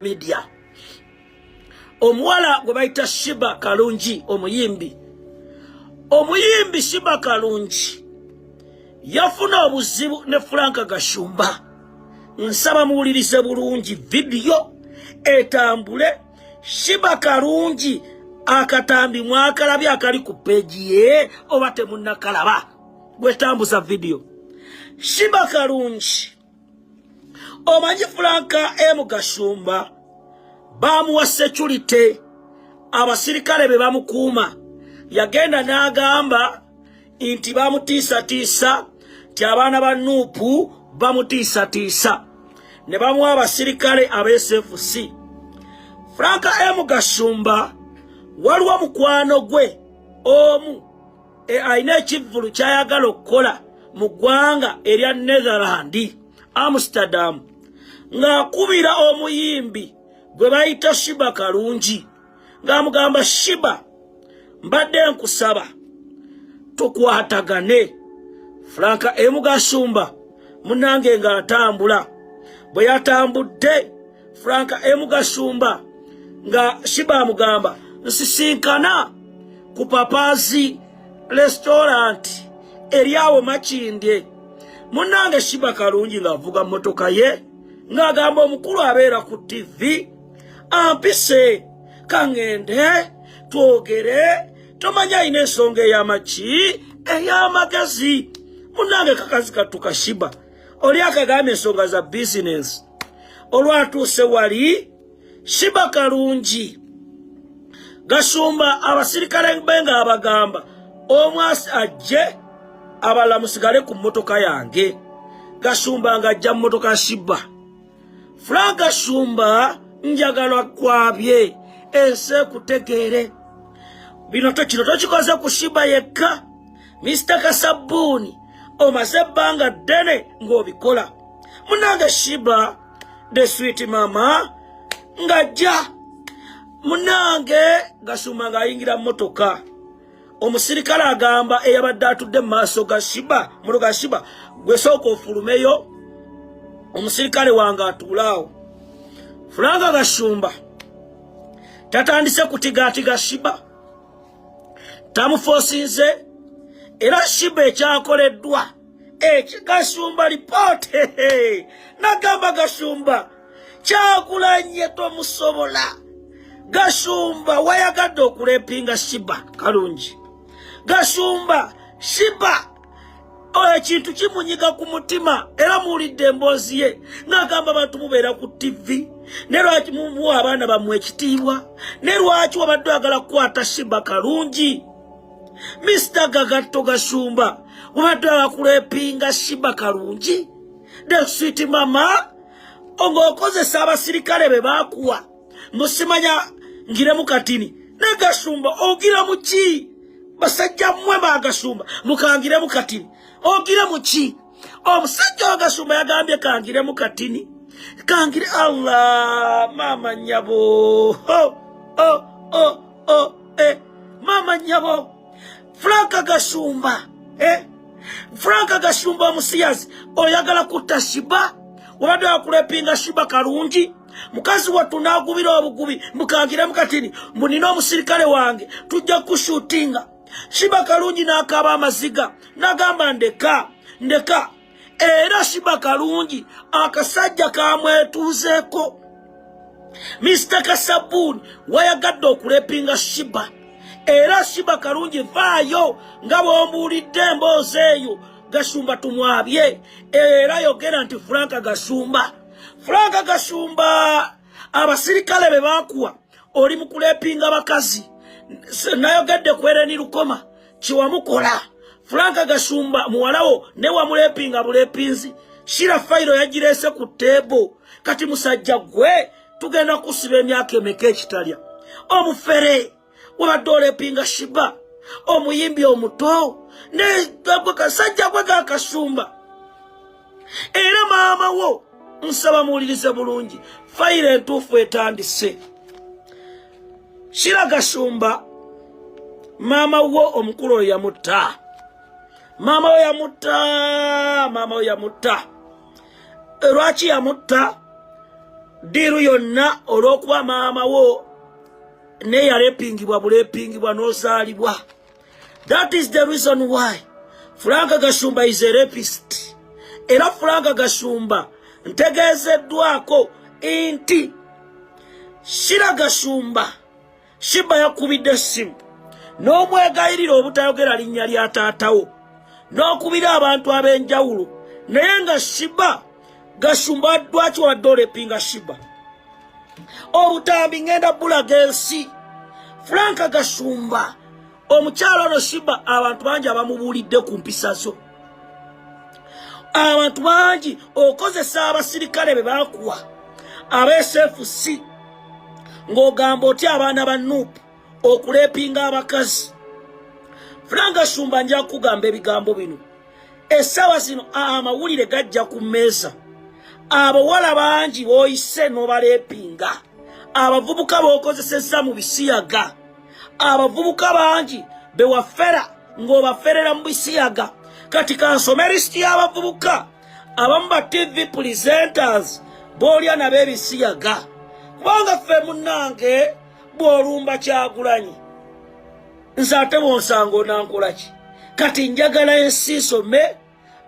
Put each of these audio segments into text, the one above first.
Media. Omuwala gwe bayita Shiba Kalungi, omuyimbi Shiba Kalungi yafuna obuzibu ne Frank Gashumba. Nsaba muwulirize bulungi, vidiyo etambule. Shiba Kalungi akatambi mwakalabye akali ku peegi ye oba temunnakalaba? Gwetambuza vidiyo. Shiba Kalungi, omanyi Franka M Gashumba bamuwa security, abasirikale be bamukuuma. Yagenda n'agamba nti bamutiisatiisa, nti abaana ba NUP bamutiisatiisa, ne bamuwa abasirikale aba SFC. Franka M Gashumba, waliwo mukwano gwe omu alina ekivvulu kyayagala okukola mu ggwanga erya Netherland, Amsterdam, ng'akubira omuyimbi gwe bayita Shiba Kalungi, ng'amugamba, "Shiba, mbadde nkusaba tukwatagane." Franka M Gashumba munange ng'atambula, bwe yatambudde Franka M Gashumba, nga Shiba amugamba, "Nsisinkana ku Papazi Restaurant eri awo Makindye." Munnange Shiba Kalungi ng'avuga mmotoka ye, ng'agamba, "Omukulu abeera ku TV ampise, kaŋŋende twogere, tomanya alina ensonga ey'amaki ey'amagezi." Munnange kakazi kattuka Shiba oli akagamba ensonga za bizinesi. Olwatuuse wali, Shiba Kalungi Gashumba abasirikale be ng'abagamba, "Omu ajje, abalala musigale ku mmotoka yange." Gashumba ng'ajja mu mmotoka Shiba. Frank Gashumba, njagala kwabye ensi ekutegeere bino. Kino tokikoze ku Shiba yekka. Mr Kasabbuuni, omaze ebbanga ddene ng'obikola. Munange Shiba the sweet mama ng'ajja, munange Gashumba ng'ayingira mmotoka, omusirikale agamba eyabadde atudde mu maaso ga Shiba, mulo ga Shiba, "Gwe sooka ofulumeyo, omusirikale wange atuulaawo." Fulanga Gashumba tatandise kutigaatiga Shiba, tamufoosinze. Era Shiba ekyakoleddwa ekigashumba lipooti nagamba, "Gashumba, Kyagulanye tomusobola. Gashumba, wayagadde okulepinga Shiba Kalungi. Gashumba, Shiba ekintu kimunyiga ku mutima." Era muwulidde emboozi ye ng'agamba, "Abantu mubeera ku TV, ne lwaki muwa abaana bammwe ekitiibwa? Ne lwaki wabadde oyagala kukwata Shiba Kalungi? Mr Gagatto Gashumba, wabadde oyagala kulepinga Shiba Kalungi the sweet mama ng'okozesa abasirikale be baakuwa. Musimanya ngiremu katini ne Gashumba, ogira mu ki? Basajja mmwe bagashumba, mukangiremu katini, ogira mu ki?" Omusajja wa Gashumba yagambye, "Kangiremu katini, kangire." Allah, maama nyabo, oh, oh, oh, oh, eh. Maama nyabo Franka Gashumba, eh? Franka Gashumba omusiyazi, oyagala kutta Shiba. Wabadde wakulepinga Shiba Kalungi, mukazi wattu n'agubira obugubi, mukangiremu katini, mbu nina omusirikale wange, tujja kushutinga. Shiba Kalungi n'akaaba amaziga n'agamba, "Ndeka, ndeka." Era Shiba Kalungi akasajja kamwetuuzeeko. Mr Kasabuuni, wayagadde okulepinga Shiba. Era Shiba Kalungi, vaayo nga bw'ombuulidde emboozi eyo. Gashumba tumwabye, era yogera nti Franka Gashumba, Franka Gashumba, abasirikale be baakuwa, oli mu kulepinga bakazi. Nayogedde ku Ereni Lukoma kiwamukola. Franka Gashumba, muwalawo ne wamulepinga bulepinzi. Shira fayiro yagireese ku table. Kati musajja gwe, tugenda kusiba emyaka emeka ekitalya omufere? Wabadde olepinga Shiba, omuyimbi omuto, negwe kasajja gwe gakasumba. Era maama wo, nsaba muwulirize bulungi, fayiro entuufu etandise. Shira Gashumba, maama wo omukulu oyo yamutta, maama wo yamutta, maama wo yamutta. Lwaki yamutta? Ddiiru yonna olw'okuba maama wo neyarepingibwa bulepingibwa n'ozaalibwa. That is the reason why Frank Gashumba is a rapist. Era Frank Gashumba ntegeezeddwako nti Shira Gashumba Shiba yakubidde essimu n'omwegayirira obutayogera linnya lya taatawo n'okubira abantu ab'enjawulo, naye nga Shiba Gashumba lwaki wabadde olepinga Shiba? Obutambi ngenda bulaga ensi. Frank Gashumba, omukyalo ono Shiba abantu bangi abamubuulidde ku mpisa zo, abantu bangi okozesa abasirikale be bakuwa aba SFC ng'ogamba otya abaana ba NUP okulepinga abakazi. Frank Gashumba, nja kukugamba ebigambo bino essaawa zino, amawulire gajja ku mmeeza. Abawala bangi b'oyise n'obalepinga, abavubuka b'okozesezza mu bisiyaga, abavubuka bangi bewafera ng'obaferera mu bisiyaga. Kati kansome lisiti y'abavubuka abamu ba TV presenters b'olya nabo ebisiyaga, kubanga ffe munnange bw'olumba Kyagulanyi, nze ate bwonsanga onankola ki? Kati njagala ensi nsome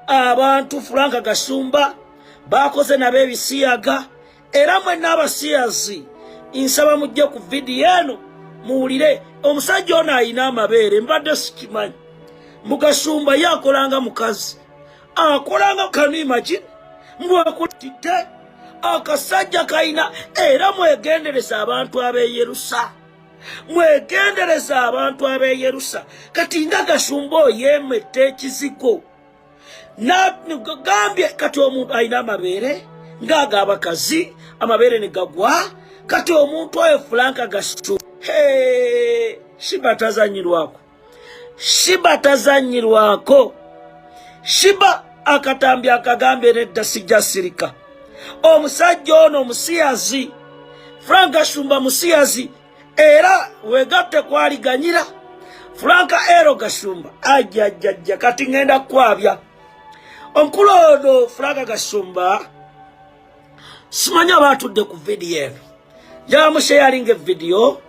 abantu Frank Gashumba bakoze nabo ebisiyaga. Era mwenna abasiyazi nsaba mujje ku vidiyo eno muwulire omusajja ono ayina amabeere. Mbadde sikimanyi mugashumba ye akolanga mukazi, akolanga, can you imagine? Mbwakutidde akasajja kalina. Era mwegendereza abantu abeeyerusa, mwegendereza abantu abeeyerusa. Kati nga Gashumba oyemetta ekizigo gambye, kati omuntu alina amabeere ngaaga abakazi, amabeere ne gagwa. Kati omuntu oyo Frank Gashumba, Shiba tazanyirwako, Shiba tazanyirwako. Shiba akatambi akagambye nedda, sijja sirika. Omusajja ono omusiyazi, Frank Gashumba musiyazi, era wegatte kwaliganyira Frank Ero Gashumba ajjajjajja. Kati ŋŋenda kukwabya omukulu ono Frank Gashumba. Simanyi aba atudde ku vidiyo eno, yamusheyalinga evidiyo,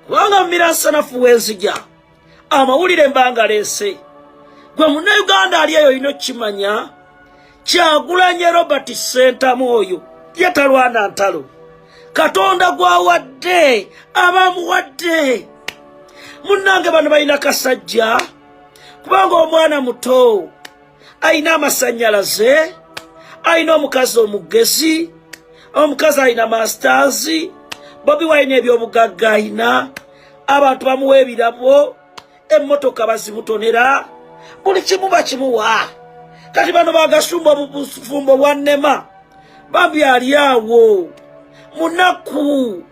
kubanga mumiransanafu wenzija amawulire mbanga leese. Gwe Munnayuganda ali eyo olina okukimanya, Kyagulanye Robert Ssentamu oyo ye talwana ntalo. Katonda gwawadde abamuwadde. Munnange bano balina kasajja, kubanga omwana muto alina amasanyalaze, alina omukazi omugezi, omukazi alina masters. Bobi Wine ebyobugagga alina, abantu bamuwa ebirabo, emmotoka bazimutonera, buli kimu bakimuwa. Kati bano bagashumba obufumbo bwannema, bambi ali awo munaku.